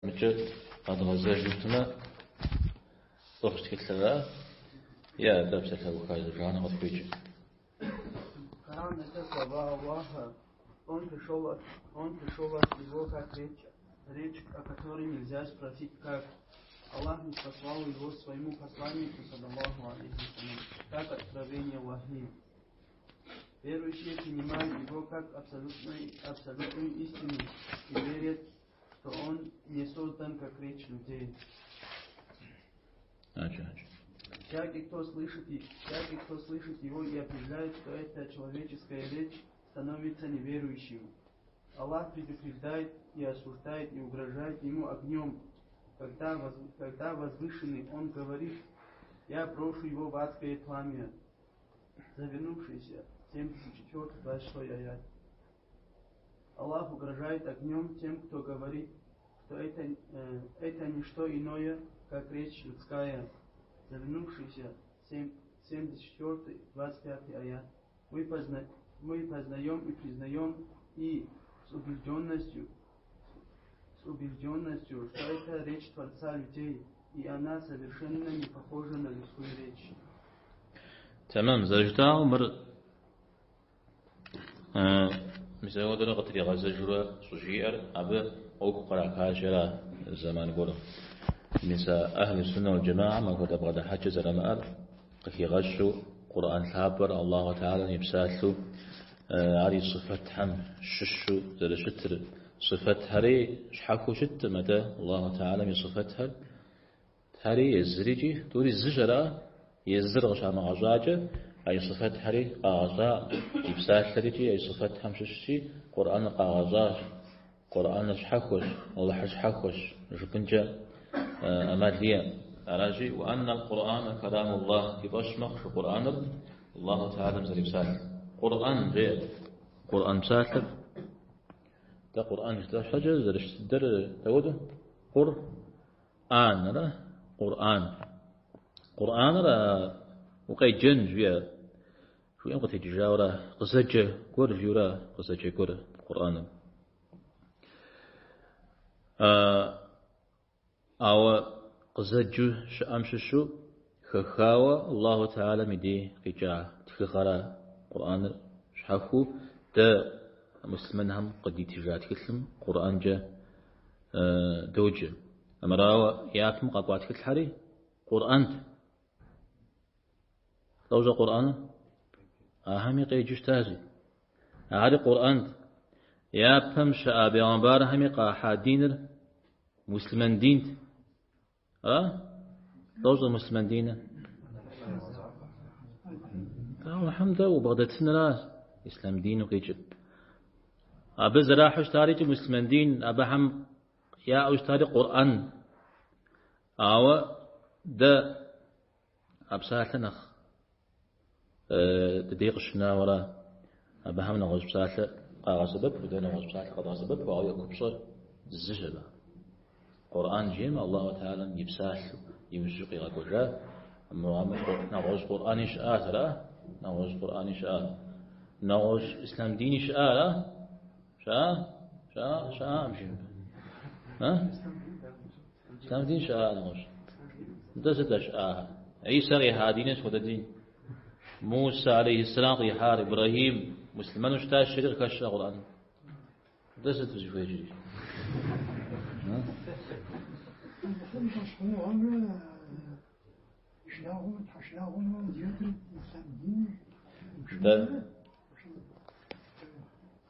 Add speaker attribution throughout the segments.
Speaker 1: Мыкӏэ къэдгъэзэжу щытмэ, Лӏыхъужь тхылъыра е атӏэ псалъэуха зыбжанэ къытхуеджэ.
Speaker 2: Коран – это слова Аллаха. Он пришел от него как речь, речь, о которой нельзя спросить как. Аллах ниспослал его своему посланнику, صلى الله عليه وسلم, как откровение вахи. Верующие принимают его как абсолютную истину и верят, что он не создан как речь людей. Всякий, кто слышит его и определяет, что это человеческая речь, становится неверующим. Аллах предупреждает и осуждает и угрожает ему огнем. Когда возвышенный он говорит: «Я брошу его в адское пламя». Завернувшийся, 74 26 аят. Аллах угрожает огнем тем, кто говорит, что это не что иное, как речь людская. Завернувшийся, 74 25 аят. Мы познаем и признаем и с убежденностью, что это речь Творца людей, и она совершенно не похожа на людскую речь.
Speaker 1: Тэмэм, зэрыжытӏауэ мыр мис ауэдэрэ къытригъэзэжурэ щӏыжиӏэр абы ӏуэху кърахащ ара зэман гуэрым. Мис а أهل السنة والجماعة апхуэдэ бгъэдыхьэкӏэ зэрамыӏэр къыхигъэщу Къурӏэн лъапӏэр Аллаху Теалэм и псалъэу ар и сыфэтхэм щыщу зэрыщытыр. Сыфэтхэри щхьэхуэу щыткъым, атӏэ Аллаху Теалэм и сыфэтхэр Тхьэри езырикӏи тӏури зыщ ара, езыр къыщамыгъэщӏакӏэ, а и сыфэтхэри къагъэщӏа, и псалъэрикӏи а и сыфэтхэм щыщщи, Къурӏэныр къагъэщӏащ. Къурӏэныр щхьэхуэщ, Алыхьыр щхьэхуэщ, жыпӏэнкӏэ ӏэмал иӏэкъым. Аращи, وأن القرآن كلام الله ди фӏэщ мэхъу Къурӏэныр Аллаху Теалэм зэрипсалъэр. Къурӏэн жеӏэ. Къурӏэн псалъэр дэ Къурӏэн жытӏэ щхьэкӏэ зэрыщытдэр дауэду? Къурӏан, ара? Къурӏан. Къурӏаныр укъеджэн жиӏэ. Жиӏэм къытекӏыжауэра къызэджэ гуэр жиӏэура къызэджэ гуэр Къурӏэным. Ауэ къызэджэу щыӏэм щыщу хэхауэ Аллаху Теалэм и дей къикӏа тхыгъэра Къурӏэныр щхьэхуэу дэ муслъымэнхэм къыдитыжа тхылъым Къурӏэнкӏэ доджэ. Амырауэ япэм къэкӏуа тхылъхэри Къурӏэнт. Лӏэужьэ Къурӏэну? Ахэми къеджэу щытащи. Ари Къурӏэнт. Япэм щыӏа бегъымбархэми къахьа диныр муслъымэн динт. Ара? Лӏэужьэ муслъымэн диныр? Алыхьым дэ убгъэдэтыныращ ислъам дину къикӏыр. Абы зэрахьэу щытарикӏи муслъымэн дин, абыхэм яӏэу щытари Къурӏэн. Ауэ дэ а псалъэ нэхъ дыдей къыщынауэра абыхэм нэгъуэщӏ псалъэ къагъэсэбэпу, дэ нэгъуэщӏ псалъэ къэдгъэсэбэпу, ауэ я купщӏэр зыщ абы. Къурӏэн жиӏэмэ, Аллаху Теалэм и псалъэу иужьу къигъэкӏуэжа, нэгъуэщӏ Къурӏэни щыӏащ, ара? Нэгъуэщӏ Къурӏэни щыӏащ. Нэгъуэщӏ ислъам дини щыӏа, ара? Щыӏа? Щыӏа? Щыӏакъым жи. А? Ислъам дин щыӏа нэгъуэщӏ. Дэ сыт щыӏахэр? Исэ къихьа диныр сыт хуэдэ дин? Мусэ عليه السلام къихьар, Ибрахим муслъымэну щытащ, жери къыхэщ Къурӏэным. Дэ сыт узыхуейр иджыри?
Speaker 3: Алыхьым фӏэщхъуныгъэмрэ шынагъуэмрэ тхьэшынагъуэмрэ зыхэтыр ислъам диныр.
Speaker 1: Дэ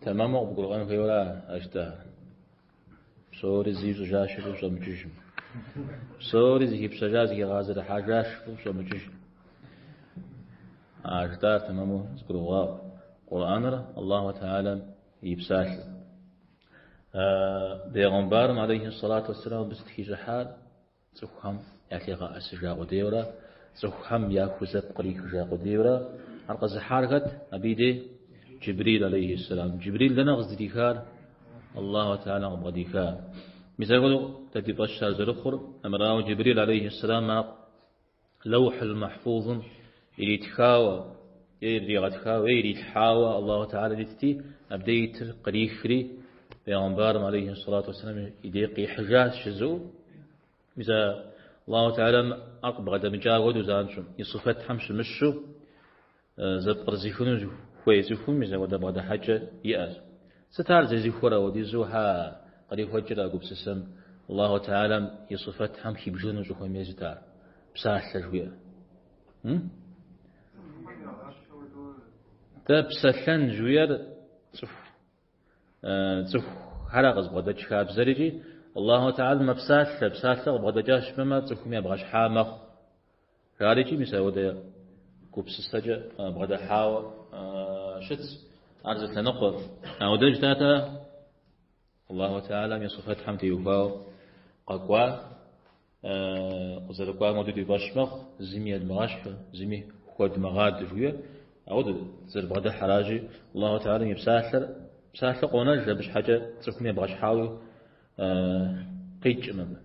Speaker 1: тэмэму къыбгурыӏуэн хуейуэра ащтахэр. Псори зищӏыжащ жыпӏэу щӏэмыкӏыжым. Псори зыхипщэжа, зыхигъэзэрыхьэжащ жыпӏэу щӏэмыкӏыжым. А жытӏар тэмэму зыгурыгъуау. Къурӏэныр Аллаху Теалэм и псалъэ. Бегъымбарым عليه الصلاة والسلام абы сыт хищӏыхьар? Цӏыхухэм ялъигъэӏэсыжа къудейуэрэ, цӏыхухэм яхузэпкърихыжа къудейуэрэ. Ар къэзыхьар хэт? Абы и дей Джибрил عليه السلام. Джибрил дэнэ къыздырихар? Аллаху Теалэм къыбгъэдиха. Мис апхуэдэу дэ ди фӏэщ ар зэрыхъур, амырауэ Джибрил عليه السلام ар Лэухь Махьфузым иритхауэ, е иригъэтхауэ, е ирилъхьауэ Аллаху Теалэм итти, абдей итыр кърихри, Бегъымбарым алейхи сэлату уэсэлам и дей къихьыжащ жызыӏэу, мис а Аллаху Теалэм ар къыбгъэдэмыкӏа хуэдэу занщӏэу, и сыфэтхэм щымыщу зэпкърызыхыну хуей цӏыхум мис апхуэдэ бгъэдыхьэкӏэ иӏэщ. Сыт ар зезыхуэр ауэдизу хьэ кърихуэкӏыр а гупсысэм Аллаху Теалэм и сыфэтхэм хибжэну щӏыхуэмейр сыт ар? Псалъэ жыхуиӏэр. Дэ псэлъэн жыхуиӏэр цӏыху цӏыхухьэра къызбгъэдэкӏ хабзэр икӏи Аллаху Теалэ мэпсалъэ, псалъэ къыбгъэдэкӏащ жыпӏэмэ цӏыхум ебгъэщхьа мэхъу. Жарикӏи мис апхуэдэ гупсысэкӏэ бгъэдыхьауэ щытщ. Ар зы лъэныкъуэ. Ауэ дэ жытӏатэ Аллаху Теалэм и сыфэтхэм теухуауэ къэкӏуа, къызэрыкӏуам хуэдэу ди фӏэщ мэхъу, зыми едмыгъэщхьу, зыми хуэдмыгъадэу жыхуиӏэр. Ауэ зэрыбгъэдыхьэращи, Аллаху Теалэм и псалъэр, псалъэ къонэж абы щхьэкӏэ цӏыхум ебгъэщхьауи къикӏым абы.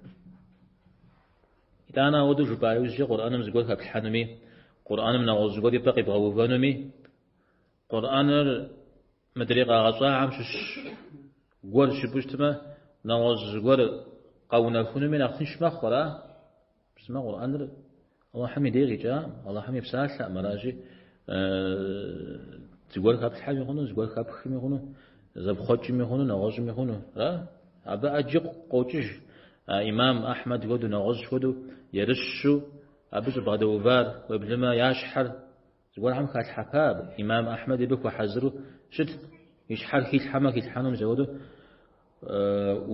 Speaker 1: Итӏанэ ауэдэу жыпӏа иужькӏэ Къурӏэным зыгуэр хэплъхьэнуми, Къурӏэным нэгъуэщӏ зыгуэр и пӏэ къибгъэувэнуми, Къурӏэныр мыдрей къагъэщӏахэм щыщ гуэр жыпӏэу щытмэ, нэгъуэщӏ зыгуэр къэунэхунуми нэхъ тынш мэхъу, ара? Псымэ Къурӏэныр Аллахьым и дей къикӏаӏым, Аллахьым и псалъэӏым, аращи, зыгуэр хэплъхьэми хъуну, зыгуэр хэпхми хъуну, зэпхъуэкӏми хъуну, нэгъуэщӏми хъуну, ара? Абы ӏэджи къокӏыж, а имам Ахьмэд хуэдэу, нэгъуэщӏ хуэдэу ерыщу абы щӏыбгъэдэувар, уеблэмэ я щхьэр зыгуэрхэм халъхьэпа абы. Имам Ахьмэд абы хуэхьэзыру щытт, и щхьэр хилъхьэмэ хилъхьэну мис апхуэдэу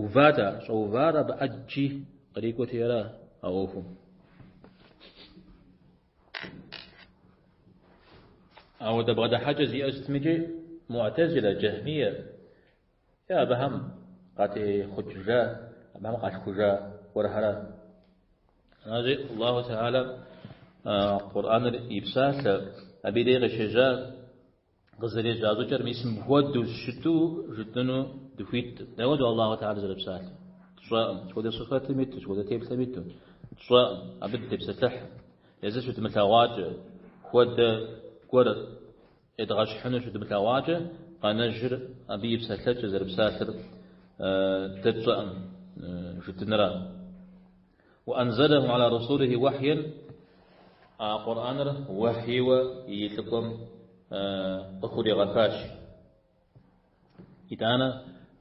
Speaker 1: уват ар, щӏэувар абы ӏэджи кърикӏуэти ара а ӏуэхум. Ауэдэ бгъэдыхьэкӏэ зиӏэ щытмикӏи Муӏтэзилэ, Джэхьмие, е абыхэм къатехъукӏыжа, абыхэм къалъхужа гуэрхэрэ. Аращи, Аллаху Теалэм Къурӏэныр и псалъэ, абы и дей къыщежьа, къызэрежьа щӏыкӏэр мис мыпхуэдэу щыту жытӏэну дыхуит. Дауэдэу Аллаху Теалэ зэрыпсалъэр? Тщӏэкъым. Сыт хуэдэ сыфэтым иту, сыт хуэдэ теплъэм иту? Тщӏэкъым. Абы дытепсэлъыхь. Езыр щыдмылъэгъуакӏэ, хуэдэ гуэр едгъэщхьыну щыдмылъэгъуакӏэ, къэнэжыр абы и псэлъэкӏэ зэрыпсалъэр дэ тщӏэкъым жытӏыныра. Уанзалаху аля расулихи уэхьйэн, а Къурӏэныр уэхьийуэ и лӏыкӏуэм къыхуригъэхащ. Итӏанэ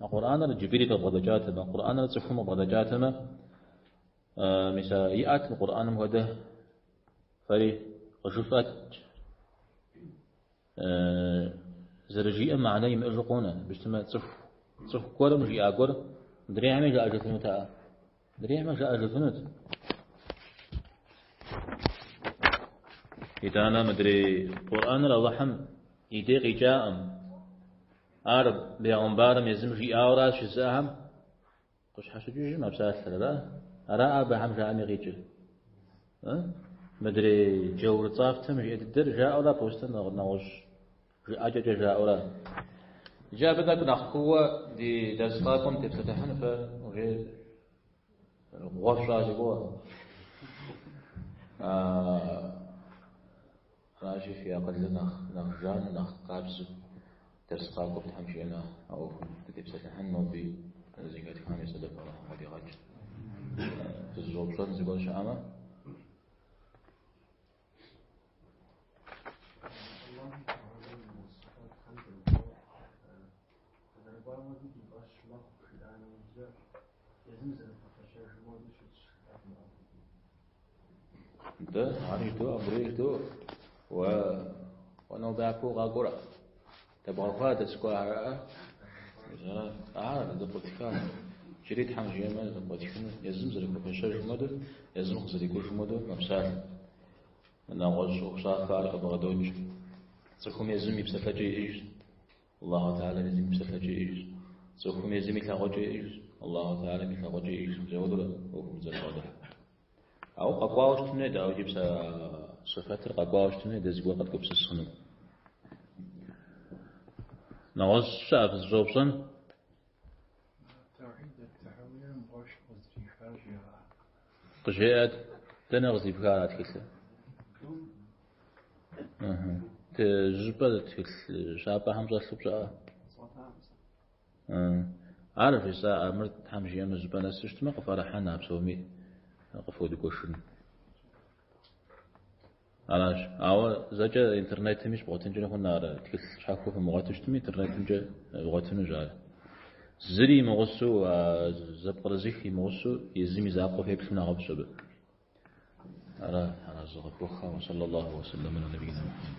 Speaker 1: а Къурӏэныр Джибрил къыбгъэдэкӏатэмэ, Къурӏэныр цӏыхум къыбгъэдэкӏатэмэ, мис а иӏэт мы Къурӏэным хуэдэ фэри къыжыфӏэт. Зэрыжиӏэм мыхьэнэ имыӏэжу къонэ. Абы щытмэ, цӏыху гуэрым жиӏа гуэр мыдрейхэми жаӏэжыфынутэкъэ? Мыдрейхэми жаӏэжыфынут. Итӏанэ мыдрей Къурӏэныр Алыхьым и дей къикӏаӏым. Ар бегъымбарым езым жиӏауэращ жызыӏэхэм Къыщхьэщыкӏыжым а псалъэр, ара? Ара абыхэм жаӏэми къикӏыр? Мыдрей джаур цӏафтэм жиӏэ дыдэр жаӏэура, просто нэгъуэщӏ жыӏэкӏэкӏэ жаӏэура? Иджы абы тӏэкӏу нэхъ кууэ ди дэрс къакӏуэм тепсэлъыхьын фэ уже гъуэ фщӏа си гугъэ. Аращи, фи акъылыр нэхъ жану, нэхъ къабзэу дэрс къакӏуэм Тхьэм жиӏэмэ, а ӏуэхум дытепсэлъыхьын ноби зэхэтхам и сэбэп Алыхьым къыдигъэкӏ. Фызыщӏэупщӏэн зыгуэр щыӏэмэ? Нтӏэ, ар жыдоӏэ, мыдрей жыдоӏэ. Уэ, уэ нобэ япэу укъакӏуэрэ? Дэбгъэхуа дэскӏуахэр? Ар зэкъуэтха. Иджыри Тхьэм жиӏэмэ зэкъуэтхыну, езым зэрыхуэфэщэжым хуэдэу, езым къызэрикӏужым хуэдэу мэпсалъэ. Нэгъуэщӏ ӏуэхущӏафэ ар къыбгъэдокӏ. Цӏыхум езым и псэлъэкӏэ иӏэжщ. Аллаху Теалэм езым и псэлъэкӏэ иӏэжщ. Цӏыхум езым и лъагъукӏэ иӏэжщ. Аллаху Теалэм и лъагъукӏэ иӏэжщ. Мис ауэдэурэ ӏуэхум зэрыбгъэдыхьэр. Ауэ къэкӏуауэ щытын хуей, дауикӏи псэ сыфэтыр къэкӏуауэ щытын хуей, дэ зыгуэр къэдгупсыс хъуну. Нэгъуэщӏ щыӏэ фызыщӏэупщӏэн? Къыжеӏэт, дэнэ къыздипхар а тхылъыр? Жьыпӏэ тхылъ щапӏэхэм щӏэлъу пщӏыӏэ? Ар жысӏа мыр Тхьэм жиӏэмэ зыщӏыпӏэ нэсу щытмэ, къыфӏэрыхьэн а псоми къыфхуэдгуэшын. Аращ. Ауэ зэкӏэ интернетми щыбгъуэтынкӏэ хъун ар тхылъ щхьэхуэ фымыгъуэту щытми, интернетымкӏэ бгъуэтынущ ар. Зыри имыгъусэу, зэпкърызых имыгъусэу, езым и закъуэ феплъым нэхъыфӏщ абы. Ара, аразы къыфхухъу, уэ саллаллаху уэ саллам аля набийна Мухьэммэд.